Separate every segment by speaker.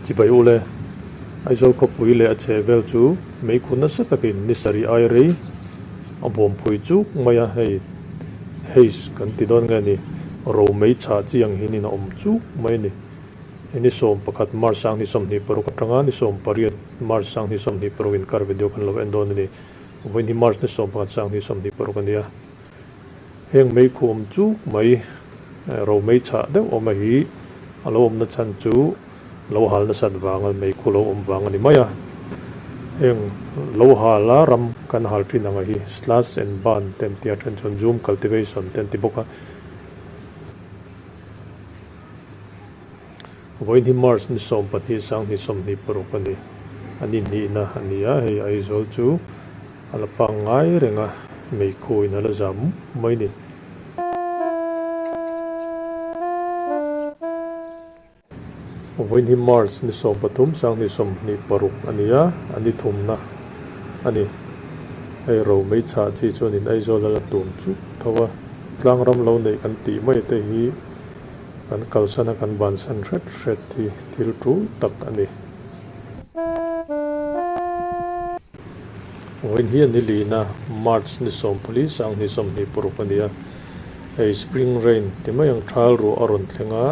Speaker 1: Chibai ule, Aizawl khawpui leh a chhehvel chu meikhu nasa takin ni sarih ai rei a bawmpui chuk mai a, hei haze kan ti dawn nge ni, ro mei chhah chi ang hian in a awm chuk mai a ni. Hei ni 11 March 2026 atanga ni 18 March 2026 inkar video kan lo en dawn a ni. Vawiin hi March ni 11 2026 a nia. Heng meikhu awm chuk mai, ro mei chhah deuh awm a hi a lo awmna chhan chu lo hal nasat vanga meikhu lo awm vang a ni mai a. Heng lo hal a ram kan hal thin ang a hi slash and burn te an ti a, then chuan zoom cultivation te an ti bawk a. Vawiin hi March ni 12 2026 a ni. A ni hnihna a ni a, hei Aizawl chu A la pangngai reng a, meikhu in a la zam mup mai ni. Vawiin hi March ni 13 2026 a ni a, a ni thumna a ni. Hei ro mei chhah chi chuanin Aizawl a la tum chuk tho a, tlangram lo neih kan tih mai te hi kan kalsan a kan bansan hret hret hi thil tul tak a ni. Vawiin hi a ni lina, March ni 14 2026 a ni a, hei spring rain ti mai ang thal ruah a rawn thleng a,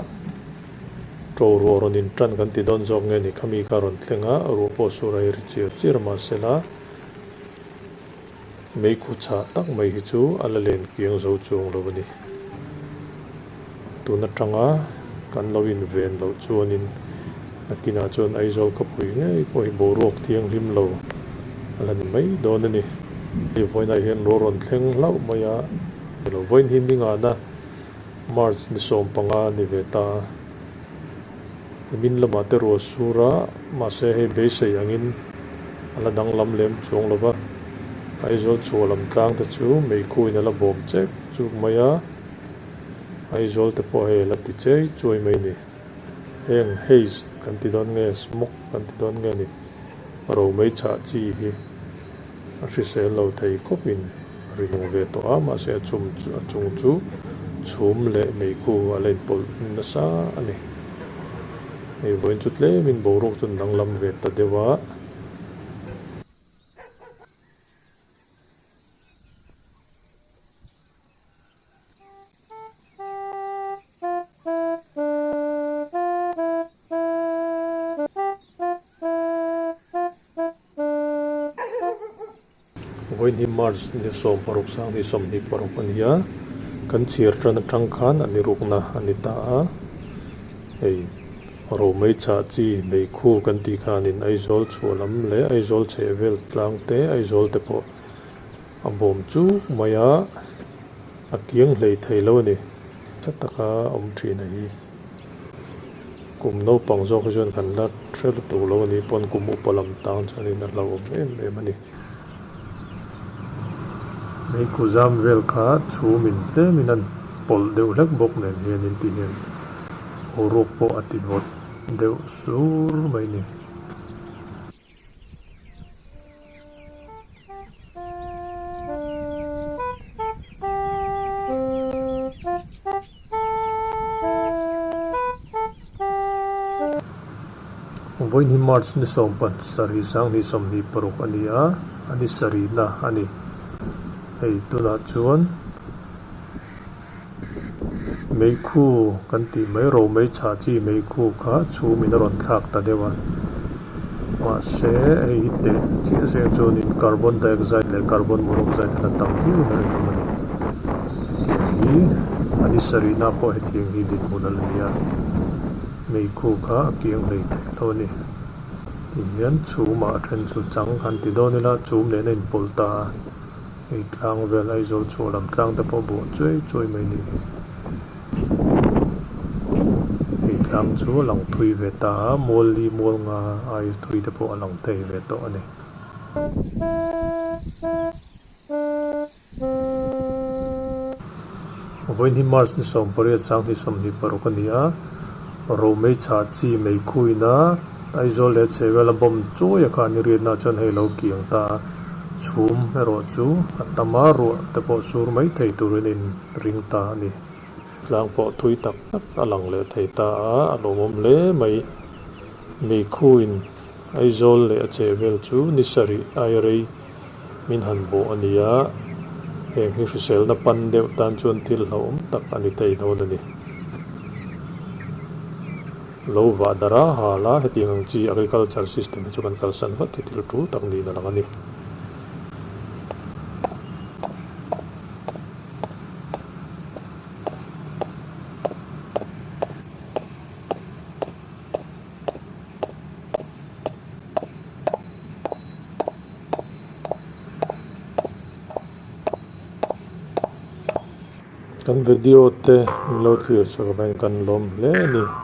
Speaker 1: to ruah rawn in tan kan ti dawn zawk nge ni khami kha a rawn thleng a, ruah pawh sur a ri chiar chiar mahsela meikhu chhah tak mai hi chu a la len kiang zo chuang lo a ni. Tun atanga kan lo inven loh chuanin nakinah chuan Aizawl khawpui ngei pawh hi boruak thianghlim lo a la ni mai dawn a ni. Hei vawiinah hian ruah rawn thleng hlauh mai a, ilo vawiin hi ningana March ni 15 a ni ve ta a. Nimin lamah te ruah sur a, mahse hei beisei angin a la danglam lem chuang lo va, Aizawl chhuah lam tlang te chu meikhuin a la bawm chek chuk mai a, Aizawl te pawh hei a la ti chei chuai mai a ni. Heng haze kan ti dawn nge smog kan ti dawn nge ni, ro mei chhah chi hi a hrisel lo thei khawpin a ri nung ve tawh a, mahse a chhum a chung chu chhum leh meikhu a la inpawlh nasa a ni. Hei vawiin chu tlemin boruak chu an danglam ve ta deuh a. Vawiin hi March ni 16 2026 a ni a, kan chhiar tan atang khan a ni rukna a ni ta a, hei romei chah chi meikhu kan tih khanin Aizawl chhuah lam leh Aizawl chhehvel tlang te Aizawl te pawh a bawm chuk mai a, a kiang hlei thei lo a ni. Tha taka awm thin a hi. Kum naupang zawk hi chuan kan la hre lutuk lo a nih pawn kum upa lam tang chuanin a hlauhawm em em a ni. Meikhu zam vel kha chhumin tlemin an pawlh deuh hlek bawk nen hianin ti hian boruak pawh a ti vawt deuh sur mai a ni. Vawiin hi March ni 17 2026 a ni a, a ni sarihna a ni. Hei tunah chuan meikhu kan tih mai ro mei chhah chi meikhu kha chhumin a rawn thlak ta deuh a, mahse hei hi teh chiah zeng chuanin carbon dioxide leh carbon monoxide a la tam viau in a rinawm a ni. Hetiang hi a ni sarihna pawh hetiang hi dinhmun a la ni a, meikhu kha a kiang hlei theih lo a ni. Tihian chhumah a then chu chang han ti dawn ila chhum lehna inpawlh ta a. Hei tlang vel Aizawl chhuah lam tlang te pawh buah chuai chuai mai ni. Hei tlang chu a lang thui ve ta a, mual li mual nga ai thui te pawh a lang thei ve tawh a ni. Vawiin hi March ni 18 2026 a ni a, Romei chhah chi meikhuin a Aizawl leh chhehvel a bomb chuai a kha an i riatna chuan hei lo kiang ta a, chhum erawh chu a tam a, ruah te pawh sur mai thei turin a inring ta a ni. Tlang pawh thui tak tak a lang leh thei ta a, a lawmawm hle mai. Meikhuin Aizawl leh a chehvel chu ni sarih ai rei min han bawh a ni a, heng hi hriselna pan deuh tan chuan thil hlauhawm tak a ni thei dawn a ni. Lo vah darh a hal a, hetiang ang chi agriculture system hi chu kan kalsan vat hi thil tul tak niin a lang a ni. Kan video te min lo thlir chak avangin kan lawm hle a ni.